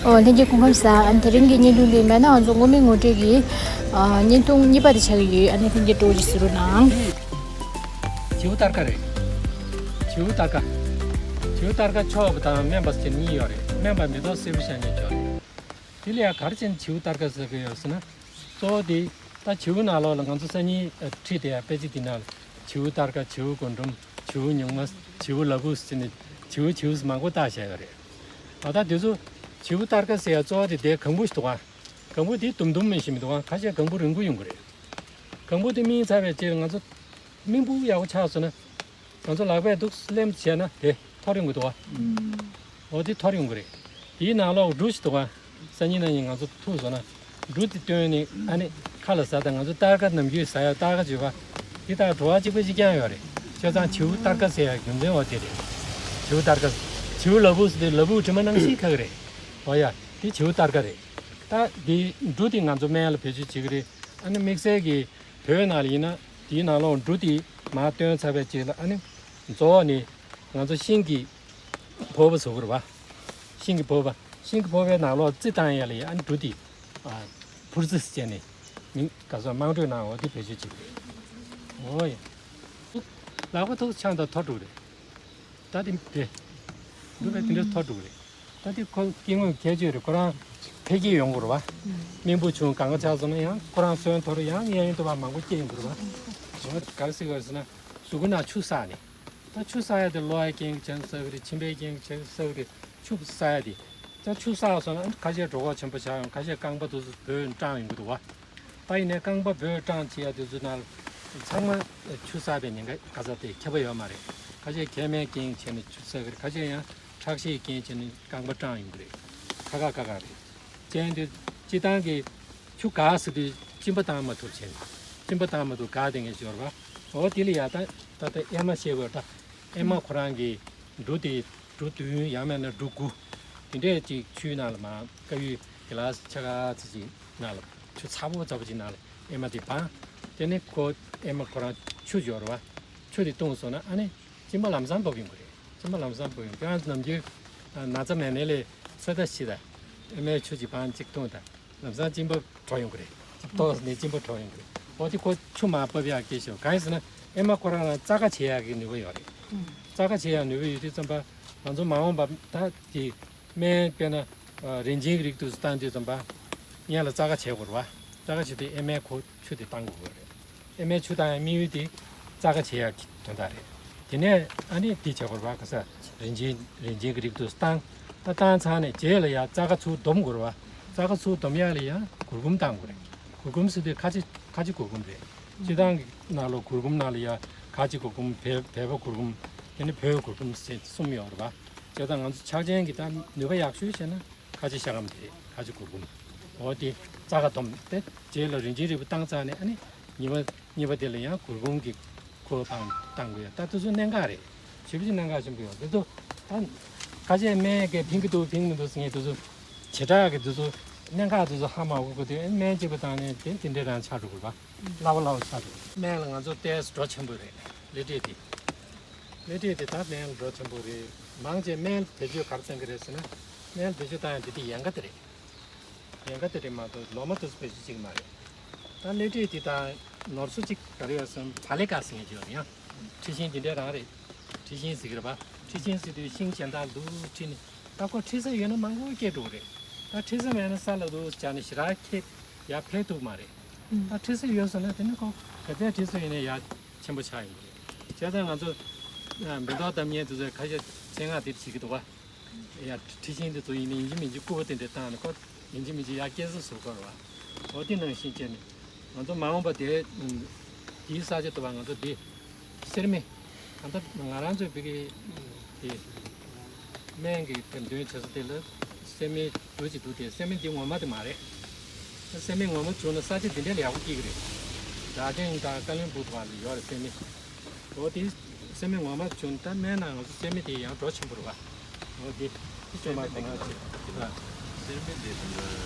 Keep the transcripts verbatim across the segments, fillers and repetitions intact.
ཨོ། ལྷན་རྒྱས་སྐུ་ཁམས་བཟང་། ཨ་ནི་དེ་རིང་གི་བརྙན་ཐུང་འདི་མེད་ན་ང་ཚོ་སྔོན་མའི་ངོ་སྤྲོད་ཀྱི་ཨ་བརྙན་ཐུང་གཉིས་པ་དེ་ཆགས་ཀྱི་ཡོད། ཨ་ནི་ལྷན་རྒྱས་སྤྲོ་བོ་ཅིག་གཟིགས་རོགས་གནང་། བྱིའུ་སྟར་ཀ་རེད། བྱིའུ་སྟར་ཀ་བྱིའུ་སྟར་ཀ་ཕྱུག་པ་དང་སྨན་པ་ཟེར་གཉིས་ཡོད་རེད། སྨན་པ་མེ་ཏོག་སེར་པོ་ཤར་ཉེ་ཅོག་རེད། དེ་ལ་ཡང་ག་རེ་བྱས་ནས་བྱིའུ་སྟར་ཀ་ཟེར་གྱི་ཡོད་ཟེར་ན། གཙོ་བོ་དེ་ད་བྱིའུ་ནང་ལོགས་ལ་ང་ཚོ་སང་ཉིན་ཁྲིད་དེ་ཡང་དཔེ་ཆ་དེ་ནང་ལ་བྱིའུ་སྟར་ཀ་བྱིའུ་རྒུན་འབྲུམ་བྱིའུ་ཉུང་མ་བྱིའུ་ལ་ཕུག་ཟེར་ནས་བྱིའུ་བྱིའུ་ཟེར་མང་པོ་བཏགས་བཞག་ཡོད་རེད། ཨ་ད་དེ་ཚོ་བྱིའུ་སྟར་ཀ་ཟེར་ཡ་གཙོ་བོ་དེ་དེ་གང་བུ་ཞིག་འདུག་ག་གང་བུ་དེ་དུམ་དུམ་མི་ཤེས་མི་འདུག་ག་ཁ་ཤས་གང་བུ་རིང་པོ་ཡོང་གི་རེད། གང་བུ་དེ་སྨིན་ཚར་བའི་རྗེས་ལ་ང་ཚོ་སྨིན་སྤུ་ཡག་པོ་ཆགས་སོང་ན། ང་ཚོ་ལག་པས་འདུག་ལེམ་བྱས་ན་དེ་འཐོར་ཡོང་གི་འདུག་ག་འོ་དེ་འཐོར་ཡོང་གི་རེད། དེའི་ནང་ལོགས་འབྲུ་ཞིག་འདུག་ག་སང་ཉིན་གནངས་ཉིན་ང་ཚོ་ཐུག་སོང་ན་འབྲུ་དེ་བཏོན་ནས་ཨ་ནི་ཁ་ལ་ཟ་དང་ང་ཚོ་སྟར་ཀ་ནམ་རྒྱུན་ཟ་ཡ་སྟར་ཀ་བརྗོད་པ་དེ་དག་བྲོ་བ་གཅིག་པ་གཅིག་རྐྱང་ཡོད་རེད། བྱས་ཙང་བྱིའུ་སྟར་ཀ་ཟེར་ཡ་རྒྱུ་མཚན་འོ་དེ་རེད། བྱིའུ་སྟར་ཀ་བྱིའུ་ལ་ཕུག་ཟེར་དུས་ལ་ཕུག་དྲི་མ་ནང་བཞིན་ཁ་གི་རེད། འོ་ཡ། དེ་བྱིའུ་སྟར་ཀ་རེད། ད་དེ་འབྲུ་དེ་ང་ཚོ་སྨན་ལ་བེད་སྤྱོད་བྱེད་ཀྱི་རེད། ཨ་ནི་དམིགས་བསལ་གྱི་བོད་ནང་ལ་ཡིན་ན་དེའི་ནང་ལོགས་འབྲུ་དེ་མར་བཏོན་ཚར་བའི་རྗེས་ལ་ཨ་ནི་རྫོགས་ནས་ང་ཚོ་ཤིང་གི་ཕོར་པ་བཟོ་གི་རེད་པ། ཤིང་གི་ཕོར་པ། ཤིང་གི་ཕོར་པའི་ནང་ལོགས་རྩི་བཏང་ཡ་ལ་ཡ་ཨ་ནི་འབྲུ་དེ་ཨ་ཕུར་རྩི་བྱས་ནས་མིང་ག་ཚོད་དམངས་ཁྲོད་ནང་འོ་དེ་བེད་སྤྱོད་བྱེད་ཀྱི་རེད། འོ་ཡ། ལག་པ་ཐོག་ཆང་དང་ཐོར་འགྲོ་གི་རེད། ད་དེ་དེ། འབྲུ་བའི་དེ་འདྲ་ཐོར་འགྲོ་གི་རེད། ད་དེ་ཁོ་སྐྱེ་དངོས་ཁྱད་ཆོས་རེད། ཁོ་རང་འཕེལ་རྒྱས་ཡོང་གི་རེད་པ། སྨིན་སྤུ་ཆུང་གང་ག་ཆགས་སོང་ན་ཡང་ཁོ་རང་སོན་འཐོར་ཡང་གཡས་གཡོན་དུ་བ་མང་པོ་སྐྱེ་ཡོང་གི་རེད་པ། འོ་ག་རེ་ཟེར་དགོས་ཟེར་ན་གཟུགས་པོ་ནང་ཆུ་བསགས་ནས། ད་ཆུ་བསགས་ཡ་དེ་གློ་བའི་རྐྱེན་གྱིས་བྱས་ན་བསགས་གི་རེད། མཆིན་པའི་རྐྱེན་གྱིས་བྱས་ན་བསགས་གི་རེད། ཆུ་བསགས་ཡ་དེ། ད་ཆུ་བསགས་སོང་ན་ཁ་ཤས་གྲོད་ཁོག་ཆེན་པོ་ཆགས་ཡོང་། ཁ་ཤས་རྐང་པ་དེ་ཚོ་སྦོས་སྐྲངས་ཡོང་གི་འདུག་པ། ད་ཡིན་ནའི་རྐང་པ་སྦོས་སྐྲངས་བྱེད་ཡ་དེ་ཚོ་ནང་ཚང་མ་ཆུ་བསགས་པའི་ཉེན་ཁ་ག་ཚོད་དེ་ཁྱབ་པ་ཡོད་མ་རེད། ཁ་ཤས་མཁལ་མའི་རྐྱེན་བྱས་ནས་ཆུ་བསགས་ཀྱི་རེད། ཁ་ཤས་ཡང་ཁྲག་ཤེད་རྐྱེན་བྱས་ནས་རྐང་པ་སྐྲངས་ཡོང་གི་རེད། ཁ་ཁ་ཁ་ཁ་རེད། ཅན་དེ་སྤྱི་བཏང་གི་ཆུ་འགགས་ཟེར་དུས་གཅིན་པ་བཏང་མ་ཐུབ་བྱས་ནས་གཅིན་པ་བཏང་མ་ཐུབ་འགགས་བསྡད་མཁན་ཞིག་ཡོད་རེད་པ། འོ་དེ་ལ་ཡ་ད་ད་ལྟ་ཨེ་མ་བཤད་དགོས་ད། ཨེ་མ་ཁོ་རང་གི་འབྲུ་དེ་འབྲུ་བདུན་ཡང་མིན་ན་འབྲུ་དགུ་དེ་འདྲས་ཅིག་ཆུའི་ནང་ལ་མར་དཀར་ཡོལ་གི་ལ་ཆ་ག་ཚོད་ཅིག་ནང་ལ་ཆུ་ཚ་པོ་ཚ་པོ་ཅིག་ནང་ལ་ཨེ་མ་དེ་སྦངས། དེ་ནས་ཁོ་ཨེ་མ་ཁོ་རང་ཆུ་ཡོད་རེད་པ། ཆུ་དེ་བཏུངས་སོང་ན་ཨ་ནི་གཅིན་པ་ལམ་སང་སྦོབ་ཡོང་གི་རེད། གཅིན་པ་ལམ་སང་སྦོབ་ཡོང་། ཁྱེད་རང་ཚོ་ནམ་རྒྱུན་ན་ཚ་མེད་ནའི་ལས་ཚོད་ལྟ་བྱེད་དང་། ཨེ་མའི་ཆུ་ཅིག་སྦངས་ཅིག་བཏུངས་དང་། ལམ་སང་གཅིན་པ་བྲོ་ཡོང་གི་རེད། གཅིག་ཏོག་ཙམ་ནས་གཅིན་པ་བྲོ་ཡོང་གི་རེད། འོ་དེ་ཁོ་ཆུ་མར་འབབ་ཡག་གི་ཞོ་གང་ཡིན་ཟེར་ན་ཨེ་མ་ཁོ་རང་རང་རྩ་ཁ་བྱེད་ཡག་གི་ནུས་པ་ཡོད་རེད། རྩ་ཁ་བྱེད་ཡག་ནུས་པ་ཡོད་དུས་ཙམ་པ་ང་ཚོ་མ་འོངས་པ་ད་དེ་སྨན་དཔེར་ན་རིན་ཆེན་གྱི་རིགས་དུ་བཏང་དུས་ཙམ་པ་སྔོན་ལ་རྩ་ཁ་བྱེད་དགོས་རེད་པ། རྩ་ཁ་བྱེད་དུས་ཨེ་མའི་ཁོ་ཆུ་དེ་བཏང་དགོས་ཀྱི་རེད། ཨེ་མའི་ཆུ་བཏང་ཡག་དམིགས་ཡུལ་དེ་རྩ་ཁ་བྱེད་ཡག་གི་དོན་དག་རེད། དེ་ནས་ཨ་ནི་དེ་བྱེད་དགོས་རེད་པ། ག་ས་རིན་ཆེན་རིན་ཆེན་གྱི་རིགས་དུ་བཏང་། ད་བཏང་ཚར་ནས་རྗེས་ལ་ཡ་རྩ་ཁ་ཚུར་སྡོམ་དགོས་རེད་པ། རྩ་ཁ་ཚུར་སྡོམ་ཡག་ལ་ཡ་གུར་གུམ་བཏང་དགོས་རེད། གུར་གུམ་ཟེར་དུས་ཁ་ཆེ་ཁ་ཆེ་གུར་གུམ་རེད། སྤྱི་བཏང་གི་ནང་ལོགས་གུར་གུམ་ནང་ལ་ཡ་ཁ་ཆེ་གུར་གུམ་བལ་བལ་པོ་གུར་གུམ་དེ་ནས་བོད་གུར་གུམ་ཟེར་གསུམ་ཡོད་རེད་པ། བྱས་ཙང་ང་ཚོ་ཕྱག་ཆེན་གྱི་ད་ནུས་པ་ཡག་ཤོས་བྱས་ན་ཁ་ཆེ་ཤ་སྐམ་དེ་རེད། ཁ་ཆེ་གུར་གུམ། འོ་དེ་རྩ་ཁ་སྡོམ་དེ་རྗེས་ལ་རིན་ཆེན་རིལ་བུ་བཏང་ཚར་ནས་ཨ་ནི་གཉིས་པ་གཉིས་པ་དེ་ལ་ཡང་གུར་གུམ་གྱི་ཁུ་བ་བཏང་བཏང་དགོས་ཡ། ད་དེ་ཚོ་གནད་འགག་རེད། ཞེ་པོ་ཅིག་གནད་འགག་ཆེན་པོ་ཡོད། དེ་ཚོ་ད་ཁ་ཤས་སྨན་གྱིས་ཕན་གྱི་འདུག་ཕན་གྱི་མི་འདུག་ཟེར་མཁན་དེ་ཚོ་བྱེ་བྲག་གི་དེ་ཚོ་གནད་འགག་དེ་ཚོ་ཧ་མ་གོ་གི་དེ་སྨན་གཅིག་པ་བཏང་ནས་དེ་དེ་འདྲས་རང་ཆགས་འགྲོ་དགོས་པ། སླ་པོ་སླ་པོ་ཆགས་འགྲོ། སྨན་ལ་ང་ཚོ་ཏོག་ཙམ་འགྲོ་ཆེན་པོ་རེད། སླེ་ཊི་དེ། སླེ་ཊི་དེ་ད་སྨན་ལ་འགྲོ་ཆེན་པོ་རེད། མང་ཆེ་སྨན་བེད་སྤྱོད་ག་རེ་བཏང་གི་རེད་ཟེར་ན། སྨན་བེད་སྤྱོད་བཏང་ཡ་དེ་དེ་ཡན་ག་དེ་རེད། ཡན་ག་དེ་རེད་མ་གཏོགས་ལོ་མ་དེ་ཚོ་བེད་སྤྱོད་བྱེད་ཀྱི་མ་རེད། ད་སླེ་ཊི་དེ་དང་ནོར་སོ་གཅིག་ག་རེ་ཡོད་ཟེར་ན་བ་ལེ་ཀ་ཟེར་མཁན་ཅིག་ཡོད་རེད་ཡ། འཁྲི་ཤིང་དེ་འདྲ་རང་རེད། འཁྲི་ཤིང་ཟེར་གི་རེད་པ། འཁྲི་ཤིང་ཟེར་དུས་ཤིང་གཞན་དག་ལ་འཁྲི་ནས་ད་ཁོ་འཁྲི་ས་ཡོད་ན་མང་པོ་སྐྱེ་འགྲོ་གི་རེད། ད་འཁྲི་ས་མེད་ན་ས་ལ་འདུག་བྱས་ནས་ཞེ་དྲག་ཁྱེད་ཡར་འཕེལ་ཐུབ་མ་རེད། ད་འཁྲི་ས་ཡོད་ཟེར་ན་དེ་ནི་ཁོ་ག་ཚད་འཁྲི་ས་ཡོད་ན་ཡར་ཆེན་པོ་ཆགས་ཡོང་གི་རེད། བྱས་ཙང་ང་ཚོ་མེ་ཏོག་བཏབ་མཁན་དེ་ཚོས་ཁ་ཤས་མཚན་སྔགས་དེ་བྱེད་ཀྱི་འདུག་བ། ཡ་འཁྲི་ཤིང་དེ་ཚོ་ཡིན་ན་ཡིན་གཅིག་མིན་གཅིག་སྐུད་པ་དེ་འདྲ་བཏང་ནས་ཁོ་ཡིན་གཅིག་མིན་གཅིག་ཡར་སྐྱེ་ས་བཟོ་དགོས་རེད་བ། འོ་དེ་ནང་བཞིན་བྱས་ནས་ང་ཚོ་མ་འོངས་པ་དེ་དེའི་ས་ཆ་དུ་བ་ང་ཚོ་དེ་གསེར་མེ་ད་ལྟ་ང་རང་ཚོའི་བི་གི་དེ་སྨན་གྱི་འགྲེམས་སྟོན་བྱེད་ས་དེ་ལ་གསེར་མེ་འབྲུ་ཅིག་འདུག་སྟེ་གསེར་མེ་འདི་ངོ་མ་དེ་མ་རེད། གསེར་མེ་ངོ་མ་བྱུང་ན་ས་ཆ་འདི་འདྲ་ལ་ཡག་པོ་སྐྱེ་གི་རེད། རྡ་སྟེང་དང་ཀ་ལོན་སྦུག་དུ་བ་ལ་ཡོད་རེད་གསེར་མེ། འོ་དེ་སེམས་མེད་ངོ་མ་བྱུང་ད་སྨན་ནང་ང་ཚོ་སེམས་མེད་དེ་ཡང་འགྲོ་ཆེན་པོ་རེད་བ། འོ་དེ་དེ་ཚོ་མ་གོང་ལ་ཅིག་ལ། སེམས་མེད་དེ་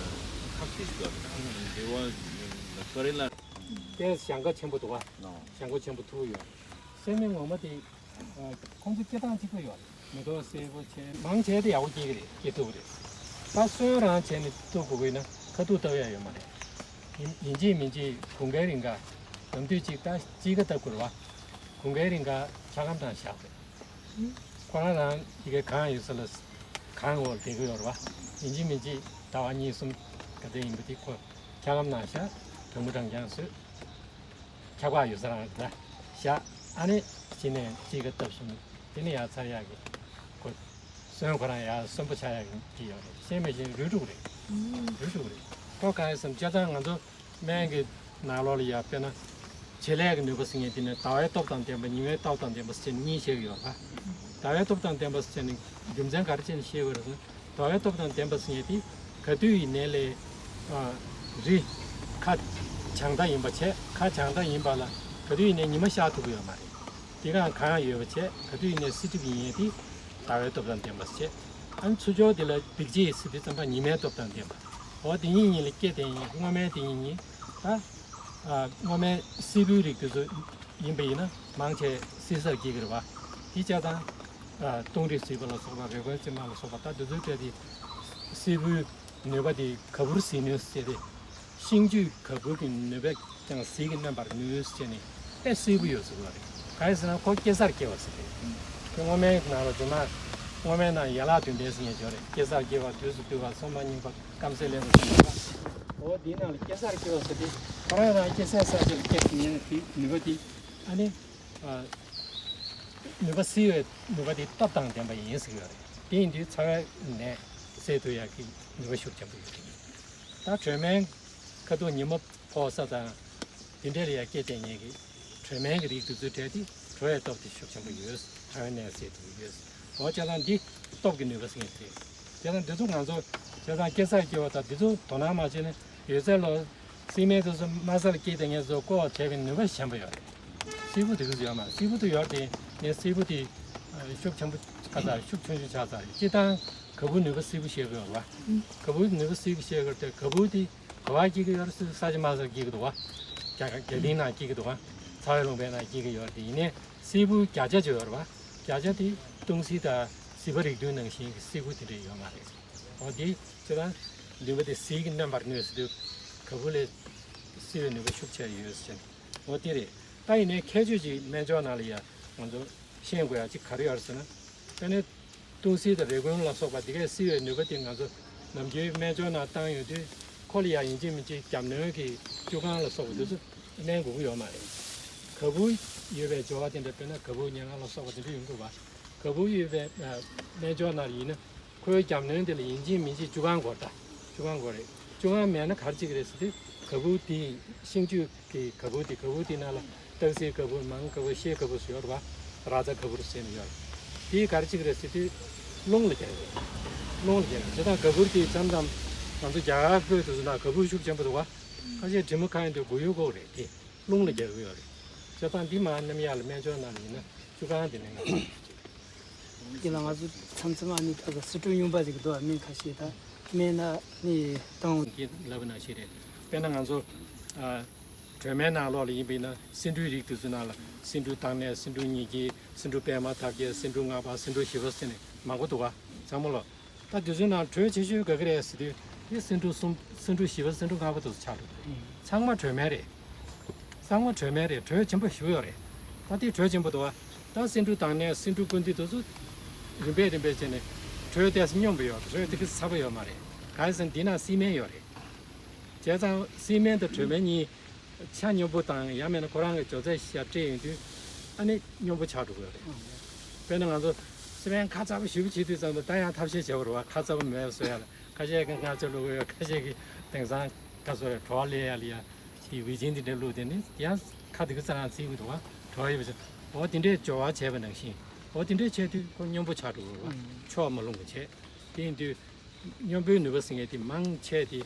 ཁ་ཤས་ཤིག་ཡོད་རེད། དེ་བ་ལ་ཐོ་རེ་ལ། དེ་ཞང་ཁ་ཆེན་པོ་འདུག་བ། ཞང་ཁ་ཆེན་པོ་ཐུག་ཡོད། སེམས་མེད་ངོ་མ་དེ་ཁོང་ཚོ་སྐྱེ་སྟངས་གཅིག་པ་ཡོད་རེད། མེ་ཏོག་སེར་པོ་བྱས་མང་བྱས་དེ་ཡག་པོ་སྐྱེ་གི་རེད། སྐྱེ་ཐུབ་ཀྱི་རེད། ད་སོན་རང་བྱས་ནས་བཏུབ་དགོས་ཀྱི་ན་ཁ་ཐུག་བཏབ་ཡ་ཡོད་མ་རེད། ཡིན་ཡིན་གཅིག་མིན་གཅིག་དགུན་ཁའི་རིང་ག་ནམ་དུས་གཅིག་ད་དཔྱིད་ཀ་བཏབ་དགོས་རེད་བ། དགུན་ཁའི་རིང་ག་འཁྱག་སྒམ་ནང་བཞག་དགོས། ཁོ་རང་རང་ཡི་གེ་གང་ཡོད་ས་ལ་གང་འོག་བསྡད་ཀྱི་ཡོད་རེད་བ། ཡིན་གཅིག་མིན་གཅིག་ཟླ་བ་གཉིས་གསུམ་ག་ཚོད་ཡིན་པ་དེ་ཁོ་འཁྱག་སྒམ་ནང་བཞག་གྲང་མོ་གྲང་རྐྱང་བཟོས། འཁྱག་པ་ཡོད་ས་རང་ལ་བཞག་ཨ་ནི་གཅིག་ནས་གཅིག་ག་བཏབ་སོང་། དེ་ནས་ཡར་ཚར་ཡག་གི་ཁོ་སོན་ཁོ་རང་ཡར་སོན་པོ་ཆགས་ཡག་གི་ཡོད་རེད། ཤེས་མེད་བཞིན་རུལ་འགྲོ་གི་རེད། རུལ་འགྲོ་གི་རེད། ཁོ་གང་ཡིན་ཟེར་ན་བྱས་ཙང་ང་ཚོ་སྨན་གྱི་ནང་ལོགས་ལ་ཡར་དཔེར་ན་བྱེད་ལས་ཀྱི་ནུས་པ་ཟེར་མཁན་དེ་ནི་ཟླ་བའི་སྟོབས་དང་ལྡན་པ་ཉི་མའི་སྟོབས་དང་ལྡན་པ་ཟེར་གཉིས་བཤད་ཀྱི་ཡོད་རེད་པ། ཟླ་བའི་སྟོབས་དང་ལྡན་པ་ཟེར་ནི་རྒྱུ་མཚན་ག་རེ་བྱས་ནས་བཤད་དགོས་རེད་ཟེར་ན། ཟླ་བའི་སྟོབས་དང་ལྡན་པ་ཟེར་མཁན་དེ་ག་དུས་ཡིན་ནའི་ལས་ཨ་རི་ཁ་བྱང་ཐང་ཡིན་པ་བྱས། ཁ་བྱང་ཐང་ཡིན་པ་ལ་ག་དུས་ཡིན་ནའི་ཉི་མ་ཤར་ཐུབ་ཀྱི་ཡོད་མ་རེད། དེ་གང་གང་ཡོད་པ་བྱས། ག་དུས་ཡིན་ནའི་བསིལ་གྲིབ་ཡིན་ཡས་དེ་ཟླ་བའི་སྟོབས་དང་ལྡན་པ་བྱས། ཨ་ནི་ཚུར་ཕྱོགས་དེ་ལ་འབིགས་བྱེད་ཟེར་དུས་ཙམ་པ་ཉི་མའི་སྟོབས་དང་ལྡན་པ། འོ་དེ་གཉིས་གཉིས་ལ་སྐྱེ་དེ་ཡིན། སྔོ་སྨན་དེ་གཉིས་གཉིས་ད་ཨ་སྔོ་སྨན་བསིལ་པོའི་རིགས་དེ་ཚོ་ཡིན་པ་ཡིན་ན་མང་ཆེ་བསིལ་སར་སྐྱེ་གི་རེད་བ། དེ་བྱས་ཙང་ཨ་ལྟུང་རིགས་བསིལ་པ་ལ་སོགས་པ་རེ་སྐོན་རྩི་མ་ལ་སོགས་པ་ད་དེ་ཚོའི་གྲས་དེ་བསིལ་པོའི་ནུས་པ་དེ་ག་བུར་བསིལ་ནུས་ཟེར་ཏེ། ཤིང་བཅུད་ག་བུར་གྱི་ནུས་པས་ཀྱང་ཟིལ་གྱིས་གནོན་པར་ནུས་ཟེར་ནས་ཨེ་བསིལ་པོ་ཡོད་ཟེར་བ་རེད། གང་ཡིན་ཟེར་ན་ཁོ་སྐྱེ་སར་སྐྱེ་བ་ཟེར་རེད། ཁོ་སྔོ་སྨན་ནང་ལ་རྫུན་མ་སྔོ་སྨན་ནང་ཡན་ལག་བདུན་ལྡན་ཟེར་མཁན་ཅིག་ཡོད་རེད། སྐྱེ་སར་སྐྱེ་བ། དུས་སུ་བཏུལ་བ། སོ་མ་རྙིང་པ། སྐམ་སའི་ལས་སུ་ཟིན་པ། འོ་དེའི་ནང་ལ་སྐྱེ་སར་སྐྱེ་བ་ཟེར་ཏེ་ཁོ་རང་རང་སྐྱེ་སའི་ས་ཆ་ལ་སྐྱེ་ཉེན་དེ་ནུས་པ་དེ་ཨ་ནི་ཨ་ནུས་པ་བསིལ་བའི་ནུས་པ་དེ་སྟོབས་དང་ལྡན་པ་ཡིན་ཟེར་གྱི་ཡོད་རེད། དེ་ཡིན་དུས་ཚ་བའི་ནད་སེལ་ཐུབ་ཡག་གི་ནུས་པ་ཤུགས་ཆེན་པོ་ཡོད་ཀྱི་ཡིན། ད་དྲོད་སྨན་ཁ་ཐུག་ཉི་མ་ཕོག་ས་དང་དེ་འདྲ་ལ་ཡ་སྐྱེ་ལྡན་ངེས་ཀྱི་དྲོད་སྨན་གྱི་རིགས་དེ་ཚོའི་གྲས་དེ་དྲོད་ཡའི་སྟོབས་དེ་ཤུགས་ཆེན་པོ་ཡོད། ཚ་བའི་ནད་སེལ་ཐུབ་ཡོད། འོ་བྱས་ཙང་འདི་སྟོབས་ཀྱི་ནུས་པ་ཟེར་མཁན་དེ་རེད། བྱས་ཙང་འདི་ཚོ་ང་ཚོ་བྱས་ཙང་སྐྱེ་སར་སྐྱེ་བ་དང་འདི་ཚོ་དོ་སྣང་མ་བྱས་ན་ཡོད་ཚད་ལོ་བསིལ་སྨན་དེ་ཚོ་དམའ་སར་སྐྱེ་ལྡན་ངེས་ཚོ་བཀོལ་བ་བྱས་པའི་ནུས་པ་ཞན་པོ་ཡོད་རེད། བསིལ་པོ་དེ་ག་ཚོད་ཡོད་མ་རེད། བསིལ་པོ་དེ་ཡོད་དེ་ངས་བསིལ་པོ་དེ་ཤུགས་ཆེན་པོ་ཁ་ཚ་ཤུགས་ཆུང་ཆུང་ཆགས་ཚར་རེད། སྤྱིར་བཏང་ག་བུར་ནུས་པ་བསིལ་པོ་བཤད་གི་ཡོད་རེད་བ། ག་བུར་ནུས་པ་བསིལ་པོ་བཤད་གི་རེད་དེ་ག་བུར་དེ་ག་བ་སྐྱེ་གི་ཡོད་རེད་ཟེར་ས་ཆ་དམའ་སར་སྐྱེ་གི་འདུག་བ། རྒྱ་རྒྱ་གླིང་ནང་སྐྱེ་གི་འདུག་བ། ཚ་བའི་ལུང་པའི་ནང་སྐྱེ་གི་ཡོད་རེད་དེ། ཡིན་ནའི་བསིལ་པོའི་བརྒྱ་ཆ་ཅིག་ཡོད་རེད་བ། བརྒྱ་ཆ་དེ་ལྟུང་བསིལ་དང་བསིལ་བ་རིགས་བདུན་ནང་བཞིན་གྱི་བསིལ་པོ་དེ་འདྲ་ཡོད་མ་རེད། འོ་དེ་ཁྱེད་རང་ལུས་པོ་དེ་ཟིལ་གྱིས་གནོན་པར་ནུས་ཟེར་དུས་ག་བུ་ལས་བསིལ་བའི་ནུས་པ་ཤུགས་ཆེ་ཡོད་ཟེར། འོ་དེ་རེད། ད་ཡིན་ནའི་ཁྱད་ཆོས་ཅིག་སྨན་སྦྱོར་ནང་ལ་ཡ་ང་ཚོ་ཤེས་དགོས་ཡ་ཅིག་ག་རེ་ཡོད་རེད་ཟེར་ན། དཔེར་ན། ལྟུང་བསིལ་དང་རེ་སྐོན་ལ་སོགས་པ་འདི་གས་བསིལ་བའི་ནུས་པ་དེ་ང་ཚོ་ནམ་རྒྱུན་སྨན་སྦྱོར་ནང་བཏང་ཡོང་དུས་ཁོ་ལ་ཡང་ཡིན་གཅིག་མིན་གཅིག་རྒྱབ་གནོན་གྱི་བཅུད་ཁང་ལ་སོགས་པ་འདི་ཚོ་བསྣན་དགོས་ཀྱི་ཡོད་མ་རེད། ག་བུར་ཡོད་པའི་སྦྱོར་བ་དེ་འདྲ་དཔེར་ན་ག་བུར་ཉལ་ཁང་ལ་སོགས་པ་དེ་འདྲ་ཡོང་གི་རེད་བ། ག་བུར་ཡོད་པའི་སྨན་སྦྱོར་ནང་ཡིན་ན་ཁོའི་རྒྱབ་གནོན་དེ་ལ་ཡིན་གཅིག་མིན་གཅིག་བཅུད་ཁང་དགོས་རེད་ད། བཅུད་ཁང་དགོས་རེད། བཅུད་ཁང་མེད་ན་ག་རེ་བྱེད་ཀྱི་རེད་ཟེར་དུས་ག་བུར་དེ་ཤིང་བཅུད་གི་ག་བུར་དེ་ག་བུར་དེ་ནང་ལ་སྟག་གཟིག་ག་བུར་མང་ག་བུར་ཤེལ་ག་བུར་ཟེར་ཡོད་རེད་བ། ར་ཙ་ག་བུར་ཟེར་ནས་ཡོད་རེད། དེ་ག་རེ་བྱེད་ཀྱི་རེད་ཟེར་དུས་རླུང་ལ་རྒྱག་གི་རེད། རླུང་ལ་རྒྱག་གི་རེད། དེ་དང་ག་བུར་དེ་མཚམས་མཚམས་ང་ཚོ་རྒྱ་གར་བོད་དེ་ཚོ་ནང་ག་བུར་ཤུགས་ཆེན་པོ་འདུག་བ། ཁ་ཤས་དྲི་མ་ཁ་ཡིན་དུས་མགོ་ཡུ་འགོག་རེད་དེ། རླུང་ལ་རྒྱག་གི་ཡོད་རེད། བྱས་ཙང་འདི་མ་ནམ་ཡག་ལ་སྨན་སྦྱོར་ནང་ཡིན་ན་བཅུད་ཁང་དེ་ནས་ང་ཚོ། དེ་ལ་ང་ཚོ་མཚམས་མཚམས་ཨ་ནི་ད་ག་སི་ཏྲོ་སྨྱུག་པ་ཟེར་གི་འདུག་བ། སྨན་ཁ་ཤས་ད་སྨན་ན་ནི་བཏང་། གི་ལབ་ན་ཤེས་རེད། དཔེར་ན་ང་ཚོ་ཨ། དྲོད་སྨན་ནང་ལོགས་ལ་ཡིན་པ་ཡིན་ན་སེ་འབྲུའི་རིགས་དེ་ཚོའི་ནང་ལ་སེ་འབྲུ་དྭངས་གནས། སེ་འབྲུ་ཉི་སྐྱིད། སེ་འབྲུ་པད་མ་དར་རྒྱས། སེ་འབྲུ་ལྔ་པ། སེ་འབྲུ་བཞི་པ་ཟེར་ནས་མང་པོ་འདུག་བ། ཚང་མ་ལོ། ད་དེ་ཚོའི་ནང་དྲོད་ཆེ་ཤོས་ག་གི་རེད་ཟེར་དུས་དེ་སེ་འབྲུ་གསུམ། སེ་འབྲུ་བཞི་པ། སེ་འབྲུ་ལྔ་པ་དེ་ཚོ་ཆགས་འགྲོ་གི་རེད། ཚང་མ་དྲོད་སྨན་རེད། ཚང་མ་དྲོད་སྨན་རེད། དྲོད་ཆེན་པོ་ཞེ་པོ་ཡོད་རེད། ད་དེ་དྲོད་ཆེན་པོ་འདུག་བ། ད་སེ་འབྲུ་དྭངས་གནས། སེ་འབྲུ་ཀུན་འདུས་དེ་ཚོ་རིམ་པས་རིམ་པས་བྱས་ནས་དྲོད་ཏོག་ཙམ་སྙོམས་པོ་ཡོད་རེད། དྲོད་དེ་གི་ཚ་པོ་ཡོད་མ་རེད། གང་ཡིན་ཟེར་ན་འདི་ན་བསིལ་སྨན་ཡོད་རེད། བྱས་ཙང་བསིལ་སྨན་དང་དྲོད་སྨན་གཉིས་ཆ་སྙོམས་པོ་དང་ཡང་མིན་ན་ཁོ་རང་གི་སྦྱོར་ཚད་ཞིག་སྤྲད་ཡོང་དུས་ཨ་ནི་སྙོམས་པོ་ཆགས་འགྲོ་གི་ཡོད་རེད། དཔེར་ན་ང་ཚོ་བསིལ་སྨན་ཁ་ཚ་པོ་ཞེ་པོ་བྱེད་དུས་ཙམ་དུ་ད་ཡང་ཐབས་ཤེས་བྱེད་དགོས་རེད་བ། ཁ་ཚ་པོ་མེད་པ་བཟོ་ཡ་ལ་ཁ་ཤས་ཀྱིས་མངར་ཆ་བླུག་གི་ཡོད། ཁ་ཤས་ཀྱིས་དེང་སང་ཁ་སོ་རེད་གྲོགས་ལས་ཡ་ལ་ཡ་དེ་ཝི་ཇིན་དེ་འདྲ་བླུགས་དེ་ནི་ཡང་ཁ་དེ་གི་རྩ་རང་བཙིར་གི་འདུག་བ། གྲོགས་ཡོད་པ་ཚོ་འོ་དེ་འདྲའི་སྦྱོར་བ་བྱས་པ་ནང་བཞིན་འོ་དེ་འདྲའི་བྱས་དུས་ཁོ་སྙོམས་པོ་ཆགས་འགྲོ་གི་རེད་བ། ཕྱོགས་མ་ལྷུང་བ་བྱས། དེ་ཡིན་དུས་སྙོམས་པོའི་ནུས་པ་ཟེར་མཁན་དེ་མང་ཆེ་དེ་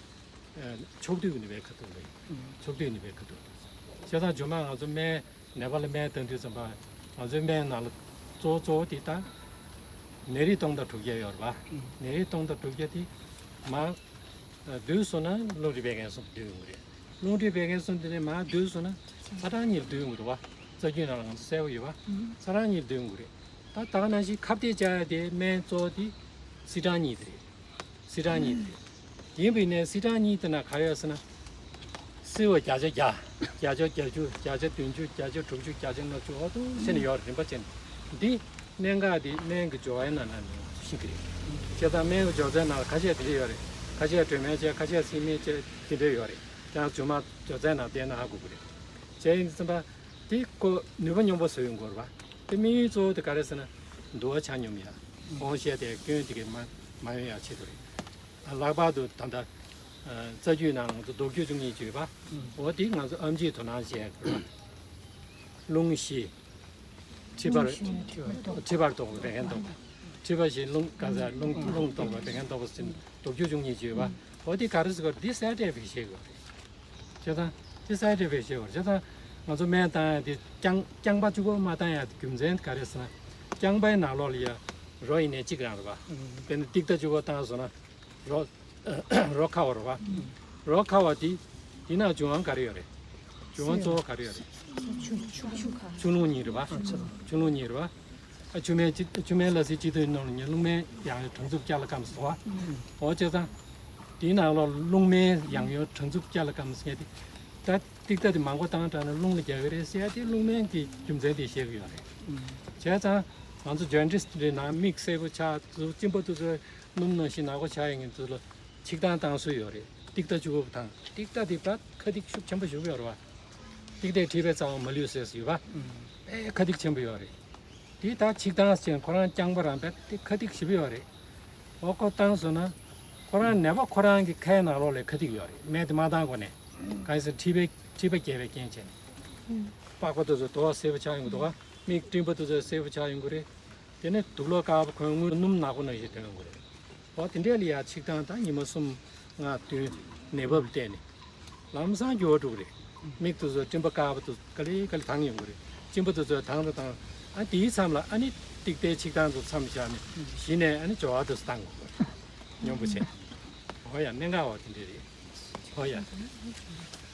ཕྱོགས་བསྡུས་ཀྱི་ནུས་པའི་ཁ་ཐུག་རེད། ཕྱོགས་བསྡུས་ནུས་པའི་ཁ་ཐུག་རེད། བྱས་ཙང་རྗེས་མ་ང་ཚོ་སྨན་ནད་པ་ལ་སྨན་བཏང་དུས་ཙམ་པ་ང་ཚོའི་སྨན་ནང་ལ་གཙོ་བོ་གཙོ་བོ་དེ་ད་ནད་རིགས་སྟོང་དང་དྲུག་བརྒྱ་ཡོད་རེད་པ། ནད་རིགས་སྟོང་དང་དྲུག་བརྒྱ་དེ་མར་བསྡུས་སོང་ན་རླུང་མཁྲིས་བད་ཀན་གསུམ་བསྡུས་ཡོང་གི་རེད། རླུང་མཁྲིས་བད་ཀན་གསུམ་དེ་ནས་མར་བསྡུས་སོང་ན་ཚ་གྲང་གཉིས་བསྡུས་ཡོང་གི་རེད་པ། རྩ་རྒྱུད་ནང་ལ་ང་ཚོ་གསལ་པོ་ཡོད་པ། ཚ་གྲང་གཉིས་བསྡུས་ཡོང་གི་རེད། ད་ད་ག་ནང་བཞིན་ཁ་གཏད་བཅག་ཡ་དེ་སྨན་གཙོ་བོ་དེ་བསིལ་གྲང་གཉིས་དེ་རེད། སིལ་གྲངས་གཉིས་དེ་རེད། ཡིན་པའི་ནས་སིལ་གྲངས་གཉིས་དེ་ན་ག་ཡོད་ཟེར་ན། སིལ་བ་བརྒྱ་ཆ་བརྒྱ། བརྒྱ་ཆ་བརྒྱད་ཅུ། བརྒྱ་ཆ་བདུན་ཅུ། བརྒྱ་ཆ་དྲུག་ཅུ། བརྒྱ་ཆ་ལྔ་བཅུ། འོ་དུ་ཟེར་ནས་ཡོད་རེད། རིམ་པ་བྱས་ནས། འདི་གནད་འགག་འདི་སྨན་གྱི་སྦྱོར་བའི་ནང་ན་ནས་ཤེས་ཀྱི་རེད། བྱས་ཙང་སྨན་གྱི་སྦྱོར་རྩའི་ནང་ལ་ཁ་ཤས་དེ་འདྲ་ཡོད་རེད། ཁ་ཤས་དྲོད་སྨན་བྱས། ཁ་ཤས་སིལ་སྨན་བྱས། དེ་འདྲ་ཡོད་རེད། ཀྱང་རྗེས་མ་སྦྱོར་རྩའི་ནང་བལྟས་ན་ཧ་གོ་གི་རེད། བྱས་ཡིན་ཙམ་པ། དེ་ཀོ་ནུས་པ་སྙོམས་པོ་བཟོ་ཡོང་དགོས་རེད་པ། དེ་དམིགས་ཡུལ་གཙོ་བོ་དེ་ག་རེ་ཟེར་ན། འདུ་བ་ཆ་སྙོམས་ཡ། གོང་བཤད་དེ་སྐྱོན་དེ་གས་མ་མ་ཡོང་ཡ་ཆེད་དུ་རེད། ལྷག་པར་དུ་ད་ལྟ་རྩ་རྒྱུད་ནང་ང་ཚོ་མདོ་རྒྱུད་བཅུ་གཉིས་བརྗོད་པ། འོ་དེ་ང་ཚོ་ཨེམ་ཆིས་དོ་སྣང་བྱས་དགོས་རེད། རླུང་བཞི། མཁྲིས་པར། མཁྲིས་པར་གཏོགས་པའི་བད་ཀན་བཏོག་པ། མཁྲིས་པ་བཞི། རླུང་ག་ས་རླུང་རླུང་གཏོགས་པའི་བད་ཀན་བཏོག་པ་ཟེར་ནས་མདོ་རྒྱུད་བཅུ་གཉིས་བརྗོད་པ། འོ་དེ་ག་རེ་ཟེར་དགོས་རེད། འདི་གསལ་བསྒྲགས་བྱེད་དགོས་རེད། བྱས་ཙང་དེ་གསལ་བསྒྲགས་བྱེད་དགོས་རེད། བྱས་ཙང་ང་ཚོ་སྨན་བཏང་ཡ་དེ་རྐྱང་རྐྱང་པ་གཅིག་པོ་མ་བཏང་ཡ་རྒྱུ་མཚན་ག་རེ་ཟེར་ན། རྐྱང་པའི་ནང་ལོགས་ལ་ཡ་རོ་ཡིན་ནའི་གཅིག་རང་རེད་པ། དཔེར་ན་ཏིག་ཏ་གཅིག་པོ་བཏང་སོང་ན་རོ་རོ་ཁ་བ་རེད་པ། རོ་ཁ་བ་དེ་དེ་ན་འབྱུང་བ་ག་རེ་ཡོད་རེད། འབྱུང་བ་གཙོ་བོ་ག་རེ་ཡོད་རེད། ཆུ་ཆུ་ཆུ་ཁ། ཆུ་རླུང་གཉིས་རེད་པ། ཆུ་རླུང་གཉིས་རེད་པ། ཨ་ཆུ་སྨན་གཅིག་ཆུ་སྨན་ལ་སྲིད་གཅིག་ཏུ་ནང་ལ་ཉེ་རླུང་སྨན་ཡང་ཡང་དྲང་འཚུབ་བསྐྱར་ལ་སྐམ་སོང་བ། འོ་བྱས་ཙང་། དེའི་ནང་ལ་རླུང་སྨན་ཡང་ཡང་དྲང་འཚུབ་བསྐྱར་ལ་སྐམ་ཟེར་མཁན་དེ། ད་ཏིག་ཏ་དེ་མང་པོ་བཏང་དྲགས་ན་རླུང་ལ་རྒྱག་གི་རེད་ཟེར་ཡ་དེ་རླུང་སྨན་གྱི་རྒྱུ་མཚན་དེ་བཤད་གི་ཡོད་རེད། བྱས་ཙང་ང་ཚོ་ཇོན་ཏིས་འདྲ་ན་མིག་སེར་པོ་ཆགས་ཚུལ། གཅིན་པ་དེ་ཚོ་སྣུམ་ནང་བཞིན་ནག་པོ་ཆགས་ཡོང་མཁན་དེ་ཚོ་ལ་ཆིག་ཐང་བཏང་སྲོལ་ཡོད་རེད། ཏིག་ཏ་གཅིག་པོ་བཏང་། ཏིག་ཏ་དེ་ད་ཁ་ཏིག་ཤུགས་ཆེན་པོ་ཞེ་པོ་ཡོད་རེད་པ། ཏིག་ཏའི་མཁྲིས་པའི་རྩ་བ་མ་ལུས་ཟེར་ཡོད་པ། དཔེ་ཁ་ཏིག་ཆེན་པོ་ཡོད་རེད། དེ་ད་ཆིག་ཐང་ཟེར་ཁོ་རང་རྐྱང་པ་རང་རྦད་དེ་ཁ་ཏིག་ཞེ་པོ་ཡོད་རེད། འོ་ཁོ་བཏང་སོང་ན། ཁོ་རང་ནད་པ་ཁོ་རང་གི་ཁའི་ནང་ལོགས་ལ་ཁ་ཏིག་ཡོད་རེད། སྨན་དེ་མ་བཏང་གོང་ནས། གང་ཡིན་ཟེར་མཁྲིས་པའི་མཁྲིས་པ་རྒྱས་པའི་རྐྱེན་བྱས་ནས། པགས་པ་དེ་ཚོ་དོ་བ་སེར་པོ་ཆགས་ཡོང་གི་འདུག་ག་མིག་སྤྲིན་པ་དེ་ཚོ་སེར་པོ་ཆགས་ཡོང་གི་རེད། དེ་ནས་དུག་ལོག་དཀར་པོ་གོན་དངུལ་སྣུམ་ནག་པོ་ནང་བཞིན་ཐོན་ཡོང་གི་རེད། འོ་དེ་འདྲས་ལ་ཡ་ཆིག་ཐང་ད་ཉི་མ་གསུམ་ལྔ་བདུན་ནད་བབ་བལྟས་ནས། ལམ་སང་འགྱུར་བ་འགྲོ་གི་རེད། མིག་དེ་ཚོ་སྤྲིན་པ་དཀར་པོ་དེ་ག་ལེ་ག་ལེ་དྭངས་ཡོང་གི་རེད། གཅིན་པ་དེ་ཚོ་དྭངས་རུ་དྭངས། ཨ་དེའི་མཚམས་ལ་ཨ་ནི་ཏིག་ཏའི་ཆིག་ཐང་དེ་མཚམས་བཞག་ནས་གཞི་ནས་ཨ་ནི་སྦྱོར་བ་དེ་ཚོ་བཏང་དགོས་རེད། སྙོམས་པོ་བྱས། འོ་ཡ་གནད་འགག་པ་དེ་འདྲས་རེད། འོ་ཡ།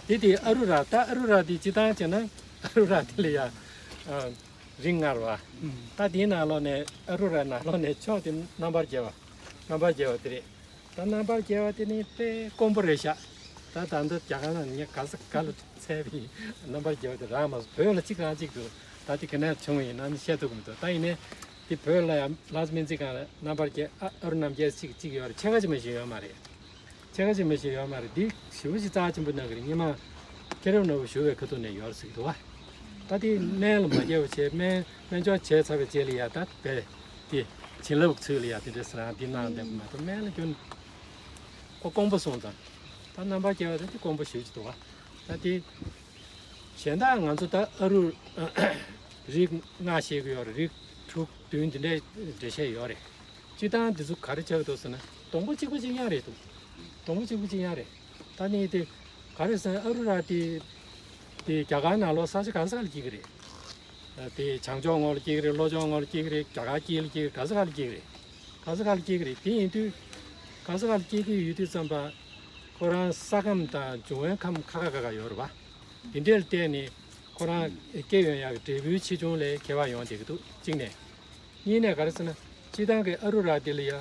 དེ་དེ་ཨ་རུ་ར། ད་ཨ་རུ་ར་དེ་སྤྱིར་བཏང་བྱས་ན་ཨ་རུ་ར་དེ་ལ་ཡ། ཨ། རིགས་ལྔ་རེད་པ། ད་དེའི་ནང་ལོགས་ནས་ཨ་རུ་ར་ནང་ལོགས་ནས་མཆོག་དེ་རྣམ་པར་རྒྱལ་བ། རྣམ་པར་རྒྱལ་བ་དེ་རེད། ད་རྣམ་པར་རྒྱལ་བ་དེ་ནི་དཔེ་དཀོན་པོ་རེད་ཤག་ད་ད་འདི་རྒྱ་གར་ནང་ངས་ག་ས་ག་ལ་འཚལ་བའི་རྣམ་པར་རྒྱལ་བ་དེ་རག་མ་སོང་། བོད་ལ་གཅིག་རང་གཅིག་འདུག་ད་དེ་ག་ནས་བྱུང་བ་ཡིན་ན་བཤད་ཐུབ་ཀྱི་མི་འདུག་ད་ཡིན་ནའི་དེ་བོད་ལ་ཡང་ལྷ་ས་སྨན་རྩིས་ཁང་ལ་རྣམ་པར་རྒྱལ། ཨ་ཨ་རུ་རྣམ་རྒྱལ་གཅིག་གཅིག་ཡོད་རེད། ཕྱེད་ཀ་ཅིག་མ་ཞིག་ཡོད་མ་རེད། ཕྱེད་ཀ་ཅིག་མ་ཞིག་ཡོད་མ་རེད། འདི་ཞེ་པོ་ཅིག་རྩ་ཆེན་པོ་གནང་གི་རེད། སྔོན་མ་མཁྱེན་རབ་ནོར་བུ་ཞུ་བའི་ཁ་ཐུག་ནས་ཡོད་རེད་ཟེར་གྱི་འདུག་བ། ད་དེ་སྨན་ལ་མ་རྒྱལ་བ་བྱས། སྨན་སྨན་སྦྱོར་བྱས་ཚར་བའི་རྗེས་ལ་ཡ་ད་བས་དེ་བྱིན་རླབས་ཚུལ་ལ་ཡ་དེ་འདྲ་ཟེར་རང་འདི་གནང་བསྡད་པ་མ་གཏོགས་སྨན་ལ་སྐྱོན། ཁོ་དཀོན་པོ་སོང་ཙང་། ད་རྣམ་པར་རྒྱལ་བ་ད་དེ་དཀོན་པོ་ཞེ་པོ་ཅིག་འདུག་བ། ད་དེ་གཞན་དག་ང་ཚོ་ད་ཨ་རུ་རིགས་ལྔ་བཤད་ཀྱི་ཡོད་རེད། རིགས་དྲུག་བདུན་དེ་འདྲའི་འགྲེལ་བཤད་ཡོད་རེད། སྤྱིར་བཏང་འདི་ཚོ་ག་རེ་ཆགས་འདུག་ཟེར་ན་སྡོང་པོ་གཅིག་པ་གཅིག་རྐྱང་རེད་འདུག་སྡོང་པོ་གཅིག་པ་གཅིག་རྐྱང་རེད། ད་ནི་དེ་ག་རེ་ཟེར་ན་ཨ་རུ་ར་དེ་དེ་རྒྱ་གར་ནང་ལོགས་ས་ཆ་ག་ས་ག་ལ་སྐྱེ་གི་རེད། དེ་བྱང་ཕྱོགས་ངོས་ལ་སྐྱེ་གི་རེད། ལྷོ་ཕྱོགས་ངོས་ལ་སྐྱེ་གི་རེད། རྒྱ་གར་དཀྱིལ་ལ་སྐྱེ་གི་རེད། ག་ས་ག་ལ་སྐྱེ་གི་རེད། ག་ས་ག་ལ་སྐྱེ་གི་རེད། དེ་ཡིན་དུས་ག་ས་ག་ལ་སྐྱེ་གི་ཡོད་དུས་ཙམ་པ་ཁོ་རང་ས་ཁམས་དང་འབྱུང་བའི་ཁམས་ཁ་ཁ་ཁ་ཁ་ཡོད་རེད་བ། དེ་འདྲ་ལ་བརྟེན་ནས་ཁོ་རང་སྐྱེ་ཡོང་ཡག་གི་འབྲས་བུའི་ཆེ་ཆུང་ལ་ཁྱད་པར་ཡོང་བསྡད་ཀྱི་འདུག་གཅིག་ནས། གཉིས་ནས་ག་རེ་ཟེར་ན། སྤྱིར་བཏང་གི་ཨ་རུ་ར་དེ་ལ་ཡ།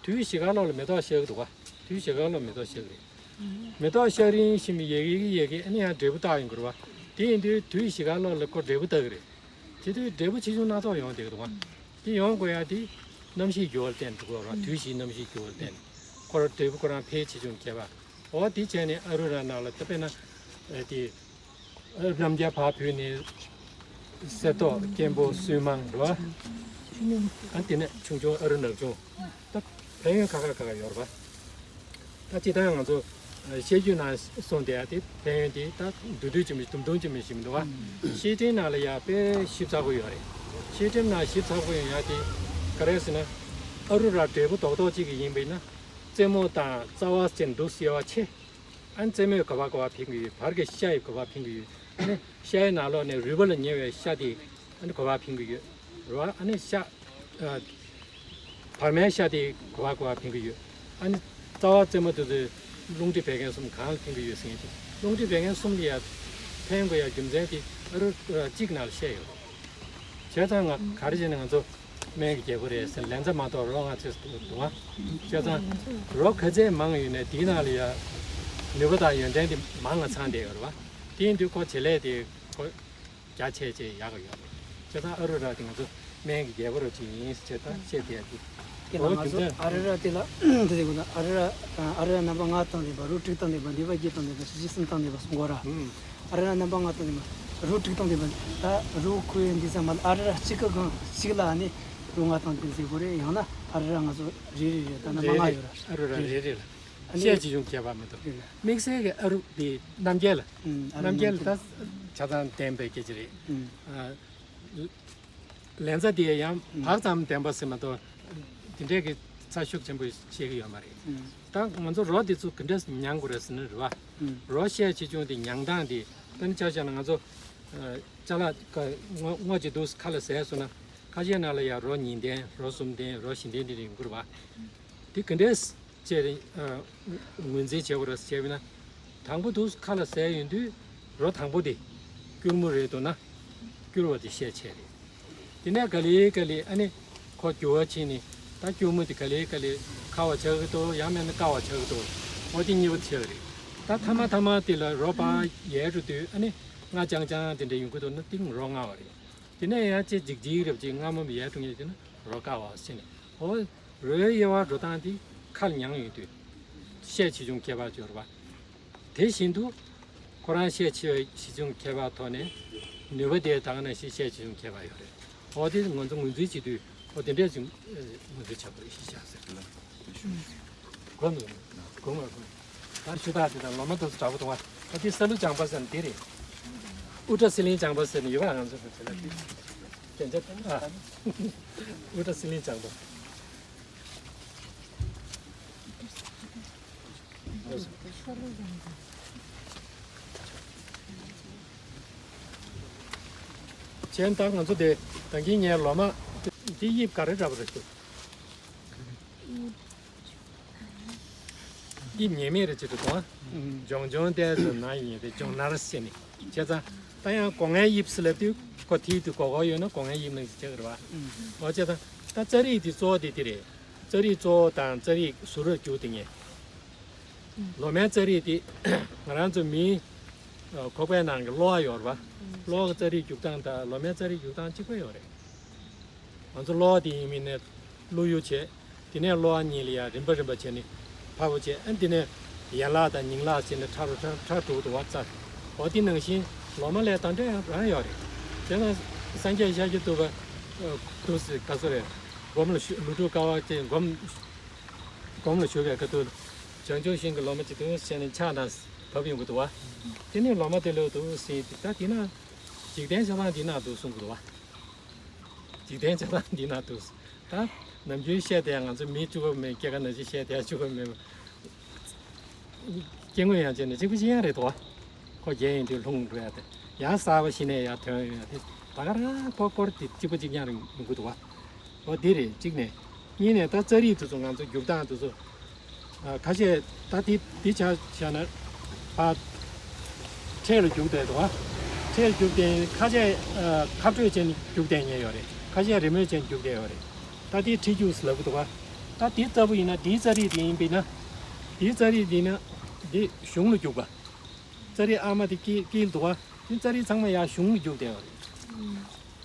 དུས་བཞི་ཀ་ལོག་ལ་མེ་ཏོག་ཤར་གི་འདུག་ག་དུས་བཞི་ཀ་ལོག་མེ་ཏོག་ཤར་གི་རེད། མེ་ཏོག་ཤར་རིང་བཞིན་ཡལ་གི་ཡལ་གི་ཨ་ནི་ཡང་འབྲས་བུ་བཏགས་ཡོང་གི་རེད་བ། དེ་ཡིན་དུས་དུས་བཞི་ཀ་ལོག་ལ་ཁོ་འབྲས་བུ་བཏགས་གི་རེད། དེ་དུས་འབྲས་བུ་ཆེ་ཆུང་སྣ་ཚོགས་ཡོང་བསྡད་ཀྱི་འདུག་ག་དེ་ཡོང་དགོས་ཡ་དེ་གནམ་གཤིས་འགྱུར་བ་ལ་བརྟེན་འགྲོ་གི་རེད་བ། དུས་བཞིའི་གནམ་གཤིས་འགྱུར་བ་ལ་བརྟེན། ཁོ་རང་འབྲས་བུ་ཁོ་རང་འཕེལ་ཆེ་ཆུང་ཁྱད་པར། འོ་དེ་བྱས་ནས་ཨ་རུ་ར་ནང་ལ་ད་དཔེར་ན། ཨ་དེ། རྣམ་རྒྱལ་ཕར་བུད་ནས། གསེར་མདོག་སྐྱེན་པོ་སུན་མང་རེད་བ། ཨ་དེ་ནས་ཆུང་ཆུང་ཨ་རུ་ནག་ཆུང་། ད་ཕན་ཡོན་ཁ་ཁ་ཁ་ཁ་ཡོད་རེད་བ། ད་སྤྱིར་བཏང་ང་ཚོ་བཤད་རྒྱུད་ནང་གསུངས་བསྡད་ཡ་དེ་ཕན་ཡོན་དེ་ད་བསྡུས་བསྡུས་ཅིག་མི་དུམ་དུམ་ཅིག་མི་ཞིག་མི་འདུག་བ། བཤད་ཁྲིམས་ནང་ལ་ཡ་དཔེ་ཞིབ་ཚགས་པོ་ཡོད་རེད། བཤད་ཁྲིམས་ནང་ཞིབ་ཚགས་པོ་ཡོད་ཡ་དེ་ག་རེ་ཟེར་ན། ཨ་རུ་ར་འབྲས་བུ་རྡོག་རྡོག་གཅིག་གི་ཡིན་པས་ན། རྩེ་མོ་དང་རྩ་བ་ཅན་འདུག་ཟེར་བ་ཆེ། ཨ་ནི་རྩེ་མོས་ག་བ་ག་བ་ཕན་གྱི་ཡོད། བར་གྱི་ཤ་ཡིས་ག་བ་ཕན་གྱི་ཡོད། ཨ་ནི་ཤ་ཡི་ནང་ལོགས་ནས་རུས་པ་ལ་ཉེ་བའི་ཤ་དེ་ཨ་ནི་ག་བ་ཕན་གྱི་ཡོད་རེད་བ། ཨ་ནི་ཤ་ཨ་བར་མའི་ཤ་དེ་ག་བ་ག་བ་ཕན་གྱི་ཡོད། ཨ་ནི་རྩ་བ་རྩེ་མོ་དེ་ཚོས་རླུང་མཁྲིས་བད་ཀན་གསུམ་གང་ལ་ཕན་གྱི་ཡོད་ཟེར་མཁན་དེ། རླུང་མཁྲིས་བད་ཀན་གསུམ་ལ་ཡ་ཕན་དགོས་ཡ་རྒྱུ་མཚན་དེ་ཨ་རུ་ཨ་གཅིག་ནང་ལ་བཤད་ཡོད་རེད། བྱས་ཙང་ང་ག་རེ་བྱས་ནས་ང་ཚོ། སྨན་གྱི་རྒྱལ་པོ་རེད་ཟེར་ལན་ཚ་མ་གཏོགས་རོ་ང་ཚོས་འདུག་ཨ། བྱས་ཙང་རོ་ག་ཚད་མང་ཡོད་ནས་དེའི་ནང་ལ་ཡ་ནུས་པ་དང་ཡོན་ཏན་དེ་མང་ང་ཚང་བསྡད་ཡོད་རེད་བ། དེ་ཡིན་དུས་ཁོ་བྱེད་ལས་དེ་ཁོ་རྒྱ་ཆེ་ཆེ་ཡག་གི་ཡོད་རེད། བྱས་ཙང་ཨ་རུ་ར་དེ་ང་ཚོ་སྨན་གྱི་རྒྱལ་པོ་ར་ཅིག་ཡིན་ཟེར་ད་བཤད་བསྡད་དེ། དེ་ལ་ང་ཚོ་ཨ་རུ་ར་དེ་ལ་དེ་དེ་ཀུན་ཨ་རུ་ར་ཨ་རུ་ར་རྣམ་པ་ལྔ་དང་ལྡན་པ་རོ་དྲུག་དང་ལྡན་པ་ནུས་པ་བརྒྱད་དང་ལྡན་པ་གཟི་བརྗིད་གསུམ་དང་ལྡན་པ་གསུམ་གོ་ར། ཨ་རུ་ར་རྣམ་པ་ལྔ་དང་ལྡན་པ་རོ་དྲུག་དང་ལྡན་པ་ད་རོ་ཁོའི་འདི་ཚང་མ་ཨ་རུ་ར་གཅིག་གི་སྒང་གཅིག་ལ་ཨ་ནི་རོ་ལྔ་དང་ལྡན་ཟེར་གོ་རེད། ཡང་ན་ཨ་རུ་ར་ང་ཚོ་རེ་རེ་རེད། ད་རྣམ་པ་ལྔ་ཡོད་ར། ཨ་རུ་ར་རེ་རེ་ལ། ཨ་ནི་ཤས་ཆེ་ཆུང་ཁྱད་པར་མི་འདུག་རེད་ལ། དམིགས་བསལ་གྱི་ཨ་རུ་དེ་རྣམ་རྒྱལ་ལ། ཨ་རུ་རྣམ་རྒྱལ་ལ་ད་ཆ་ཚང་ལྡན་པའི་སྐད་ཆ་རེད། ཨ། ལན་ཚ་དེ་ཡང་བག་ཙམ་ལྡན་པ་ཟེར་མ་གཏོགས་དེ་འདྲས་ཀྱི་ཚ་ཤུགས་ཆེན་པོ་བཤད་ཀྱི་ཡོད་མ་རེད། ད་ང་ཚོ་རོ་དེ་ཚོ་ག་འདྲས་མྱང་དགོས་རེད་ཟེར་ན་རེད་བ། རོ་ཤས་ཆེ་ཆུང་དེ་མྱང་སྟངས་དེ་ད་ནི་ཆ་བཞག་ན་ང་ཚོ་ཅ་ལག་ཀ་སྔོ་སྔོ་ཅིག་འདུག་ཁ་ལ་ཟས་སོང་ན་ཁ་ཤས་ནང་ལ་ཡང་རོ་གཉིས་ལྡན་རོ་གསུམ་ལྡན་རོ་བཞི་ལྡན་དེ་འདྲས་ཡོང་གི་རེད་བ། དེ་ག་འདྲས་བྱས་རེད། ངོས་འཛིན་བྱེད་དགོས་རེད་ཟེར་བས་ན། དང་པོ་དུས་ཁ་ལ་ཟས་ཡོང་དུས་རོ་དང་པོ་དེ་སྐྱུར་མོ་རེད་འདུག་ན། སྐྱུར་བ་དེ་ཤས་ཆེ་རེད། དེ་ནས་ག་ལེ་ག་ལེ་ཨ་ནི་ཁོ་འགྱུར་བ་ཕྱིན་ནས་ད་སྐྱུར་མོ་དེ་ག་ལེ་ག་ལེ་ཁ་བ་ཆགས་ཀྱི་འདུག་ཡང་མིན་ན་བསྐ་བ་ཆགས་ཀྱི་འདུག་འོ་དེ་གཉིས་པ་ཆགས་རེད། ད་ཐ་མ་ཐ་མ་དེ་ལ་རོ་པ་ཡལ་འགྲོ་དུས་ཨ་ནི་རྔ་རྐྱང་རྐྱང་དེ་འདྲ་ཡོང་གི་འདུག་ན་དེ་རོ་རྔ་བ་རེད། དེ་ནས་ཡང་ཅིག་འཇིགས་འཇིགས་རབ་ཅིག་རྔ་མོམ་ཡལ་འགྲོ་ངེས་དེ་ན་རོ་བསྐ་བ་ཟེར་ནས་འོ། རོའི་དབྱེ་བ་འགྲོ་སྟངས་དེ་ཁ་ལ་མྱང་ཡོང་དུས་ཤས་ཆེ་ཆུང་ཁྱད་པར་ཅིག་ཡོད་རེད་པ། དེ་བཞིན་དུ་ཁོ་རང་ཤས་ཆེ་བའི་ཆེ་ཆུང་ཁྱད་པར་ཐོག་ནས་ནུས་པ་དེ་ད་ག་ནང་བཞིན་ཤས་ཆེ་ཆུང་ཁྱད་པར་ཡོད་རེད། འོ་དེ་ང་ཚོ་ངོས་འཛིན་བྱེད་དུས་འོ་དེ་འདྲས་ཅིག་ངོས་འཛིན་བྱ་དགོས་རེད་ཤག་ཟེར་གི་ལ། གོ་མི་གོ་མ་གོ། ད་ཞུ་དག་དེ་དང་ལོ་མ་དེ་ཚོ་འདྲ་པོ་འདུག་བ། ད་དེ་ས་ལུ་ལྗང་པ་ཟེར་ན་དེ་རེད། ཨུ་ཏྲ་སི་ལིང་ལྗང་པ་ཟེར་ནས་ཡོད་པ་ང་ཚོ་དེ་ལ་དེ། དེ་འདྲ་དེ་ཨ། ཨུ་ཏྲ་སི་ལིང་ལྗང་པ། གཞན་ད་ང་ཚོ་དེ་ད་གིན་ངའི་ལོ་མ་དེ་དབྱིབས་ག་རེ་འདྲ་པོ་རེད་འདུག་དབྱིབས་ངེས་མེད་རེ་བྱེད་དུ་གཏོང་། ལྗོང་ལྗོང་ཏོག་ཙམ་ནང་ཡིན་ཏེ་ལྗོང་ནར་ཟེར་ནས་བྱས་ཙང་ད་ཡང་སྒོ་ལྔའི་དབྱིབས་སུ་ལབ་དུས་ཁོ་དེའི་དུས་སྒོར་སྒོར་ཡོད་ན་སྒོ་ལྔའི་དབྱིབས་ནང་བཞིན་བྱེད་ཀྱི་རེད་བ། འོ་བྱས་ཙང་ད་རྩ་རིགས་དེ་གཙོ་བོ་དེ་དེ་རེད། རྩ་རིགས་གཙོ་བོ་དང་རྩ་རིགས་ཟུར་རུ་རྒྱུག་དེ་ངེས། ལོ་མའི་རྩ་རིགས་དེ་ང་རང་ཚོ་མིའི་ཁོག་པའི་ནང་གི་གློ་བ་ཡོད་རེད་བ། གློ་བ་གི་རྩ་རིགས་རྒྱུག་སྟངས་དང་ལོ་མའི་རྩ་རིགས་རྒྱུག་སྟངས་གཅིག་པ་ཡོད་རེད། ང་ཚོ་གློ་བ་དེ་ཡིན་མིན་ནས་བླུགས་གཡུག་བྱས། དེ་ནས་གློ་བ་གཉིས་ལ་ཡང་རིམ་པ་རིམ་པ་བྱས་ནས་ཕར་བུ་བྱས་ཨ་ནི་དེ་ནས་ཡན་ལག་དང་ཉིང་ལག་བྱས་ནས་ཕྲ་རུ་ཕྲ་ཕྲ་དྲུག་ཏུ་བ་རྩ། འོ་དེ་ནང་བཞིན་ལོ་མ་ལས་དང་འདྲ་ཡང་རང་ཡོད་རེད། དེ་ན་སངས་རྒྱས་ཤཱཀྱ་ཐུབ་པ་དུ་སི་ག་ཚོད་རེད། སྒོམ་ལ་ཞུ་ལུས་སྒྲུབ་དཀའ་བ་ཅན་སྒོམ་སྒོམ་ལ་ཞུགས་པའི་སྐབས་དུ་བྱང་ཆུབ་ཤིང་གི་ལོ་མ་ཅིག་དུ་བྱས་ནས་ཕྱག་དང་བབས་ཡོང་གི་འདུག་བ། དེ་ནས་ལོ་མ་དེ་ལོ་དུ་སྲིན་དེ་ད་དེ་ན་འཇིག་རྟེན་ཆ་ཚང་དེ་ན་དུ་གསུང་གི་འདུག་བ། འཇིག་རྟེན་ཆ་ཚང་འདི་ན་འདུག་ད་ནམ་རྒྱུན་བཤད་དེ་ང་ཚོ་མི་བཅུ་པ་མེད་སྐྱེ་རྒ་ན་འཆི་བཤད་དེ་བཅུ་པ་མེད། སྐྱེ་དངོས་ཡང་བྱས་ནས་གཅིག་པ་གཅིག་རྐྱང་རེད་དོ། ཁོ་རྒས་ཡིན་དུས་ལྷུང་འགྲོ་ཡ་དེ་ཡང་གསར་པ་ཤི་ནས་ཡང་ཐོན་ཡོང་ཡ་དེ་ད་ག་རང་སྐོར་སྐོར་དེ་གཅིག་པ་གཅིག་རྐྱང་རེད་མི་དགོས་དོ། འོ་འདི་རེད་གཅིག་ནས། གཉིས་ནས་ད་རྩ་རིགས་དེ་ཚོ་ང་ཚོ་རྒྱུག་སྟངས་དེ་ཚོ། ཁ་ཤས་ད་དེ་དེ་ཆ་བཞག་ན་ཕ། འཕྲེད་ལ་རྒྱུག་བསྡད་འདུག་བ། འཕྲེད་ལ་རྒྱུག་བསྡད་ཁ་ཤས་ཁ་སྤྲོད་བྱས་ནས་རྒྱུག་བསྡད་མཁན་ཡོད་རེད། ཁ་ཤས་རི་མོས་བྱས་ནས་རྒྱུག་བསྡད་ཡོད་རེད། ད་དེ་འཕྲེད་རྒྱུག་ཟེར་ལབ་ཀྱི་འདུག་བ། ད་དེ་ལྟ་བུ་ཡིན་ན་དེའི་རྩ་རིགས་དེ་ཡིན་པས་ན། དེའི་རྩ་རིགས་དེ་ན་དེ་གཞུང་ལ་རྒྱུག་པ། རྩ་རིགས་ཨ་མ་དེ་དཀྱིལ་དཀྱིལ་འདུག་བ། དེ་རྩ་རིགས་ཚང་མ་ཡར་གཞུང་ལ་རྒྱུག་བསྡད་ཡོད་རེད།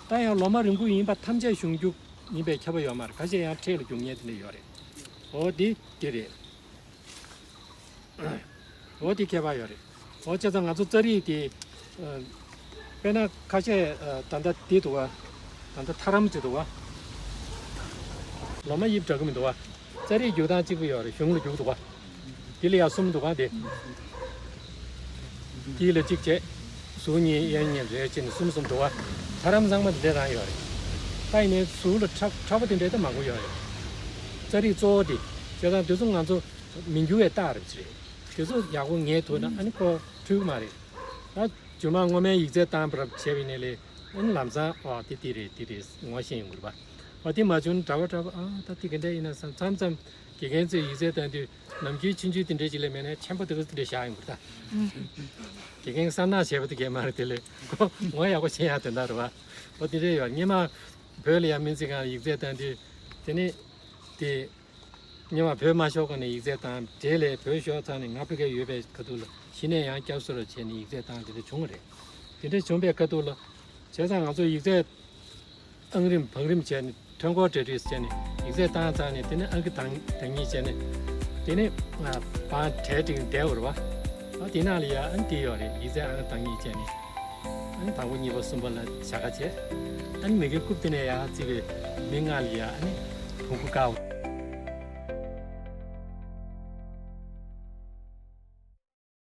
ད་ཡང་ལོ་མ་རིང་པོ་ཡིན་པ་ཐམས་ཅད་གཞུང་རྒྱུག་ཡིན་པའི་ཁྱབ་པ་ཡོད་མ་རེད། ཁ་ཤས་ཡང་འཕྲེད་ལ་རྒྱུག་མཁན་དེ་འདྲ་ཡོད་རེད། འོ་དེ་དེ་རེད། འོ་དེ་ཁྱད་པར་ཡོད་རེད། འོ་བྱས་ཙང་ང་ཚོ་རྩ་རིགས་དེ། དཔེར་ན་ཁ་ཤས་ད་ལྟ་དེ་འདུག་བ། ད་ལྟ་ཐ་རམ་ཅིག་འདུག་བ། ལོ་མ་དབྱིབས་འདྲ་གི་མི་འདུག་བ། རྩ་རིགས་རྒྱུག་སྟངས་གཅིག་པ་ཡོད་རེད། གཞུང་ལ་རྒྱུག་འདུག་བ། དེ་ལ་ཡང་གསུམ་འདུག་ག་དེ། དེ་ལ་གཅིག་བྱས། ཟུར་གཉིས་གཡས་གཉིས་རེ་བྱས་ནས་གསུམ་གསུམ་འདུག་བ། ཐ་རམ་ཚང་མ་དེ་འདྲ་རང་ཡོད་རེད། ད་ཡིན་ནའི་ཟུར་ལ་ཁྲ་ཁྲ་པོ་དེ་འདྲ་ད་མང་པོ་ཡོད་རེད། རྩ་རིགས་གཙོ་བོ་དེ། བྱས་ཙང་དེ་ཚོ་ང་ཚོ་མི་འགྱུར་བའི་རྟགས་རེད་ཅེས་རེད། དེ་ཚོ་ཡག་པོ་ངེས་ཐུབ་ན་ཨ་ནི་ཁོ་འཁྲུལ་གི་མ་རེད། ད་རྗེས་མ་སྔོན་མའི་ཡིག་ཚད་བཏང་བར་བྱས་པ་ཡིན་ནའི་ལས་ཨ་ནི་ལམ་སང་ཨོ་དེ་དེ་རེད་དེ་རེད་ངོ་ཤེས་ཡོང་གི་རེད་པ། ཨོ་དེ་མ་བྱུང་ན་འདྲ་པོ་འདྲ་པོ་ཨ་ད་དེ་ག་འདྲ་ཡིན་ན་བསམ་མཚམས་མཚམས། དགེ་རྒན་ཚོས་ཡིག་ཚད་བཏང་དུས་ནམ་རྒྱུན་ཆུང་ཆུང་དེ་འདྲས་ཅིག་ལས་མེད་ནས་ཆེན་པོ་དེ་ག་དེ་འདྲས་བཞག་ཡོང་གི་རེད་ད། དགེ་རྒན་བསམ་ནག་བྱས་པ་དེ་གས་མ་རེད་དེ་ལས་ཁོ་ངོ་ཡག་པོ་ཤེས་ཡག་དོན་དག་རེད་བ། ཨོ་དེ་འདྲས་ཡོད་སྔོན་མ་ བོད་ལ་ཡང་སྨན་རྩིས་ཁང་ལ་ཡིག་ཚད་བཏང་དུས། དེ་ནས་དེ་སྔོན་མ་བོད་མ་ཤོར་གོང་ནས་ཡིག་ཚད་བཏང་། རྗེས་ལ་བོད་ཤོར་ཚར་ནས་ང་ཕ་གིར་ཡོད་པའི་ཁ་ཐུག་ལ་གཞི་ནས་ཡང་བསྐྱར་གསོ་རུ་བྱས་ནས་ཡིག་ཚད་བཏང་། དེ་འདྲ་བྱུང་བ་རེད། དེ་འདྲ་བྱུང་བའི་ཁ་ཐུག་ལ། བྱས་ཙང་ང་ཚོ་ཡིག་ཚད་ཨང་རིམ་བང་རིམ་བྱས་ནས་ཐོན་ཁུངས་གྲ་སྒྲིག་བྱས་ནས་ཡིག་ཚད་བཏང་ཚར་ནས། དེ་ནས་ཨང་ཀི་བཏང་བཏང་ཉིད་བྱས་ནས། དེ་ནས་ང་བང་གྲ་སྒྲིག་བསྡད་པ་རེད་པ། ཨ་དེ་ནང་ལ་ཡ་ཨ་ནི་དེ་ཡོད་རེད། ཡིག་ཚད་ཨང་ཀི་བཏང་ཉིད་བྱས་ནས། ཨ་ནི་དང་པོ་གཉིས་པ་གསུམ་པ་ལ་བྱ་དགའ་བྱས། ཨ་ནི་མི་དགེ་རྐུབ་དེ་ནས་ཡར་བརྩིས་པའི་མི་ལྔ་ལ་ཡ་ཨ་ནི་བོང་གུ་བཀག་པ།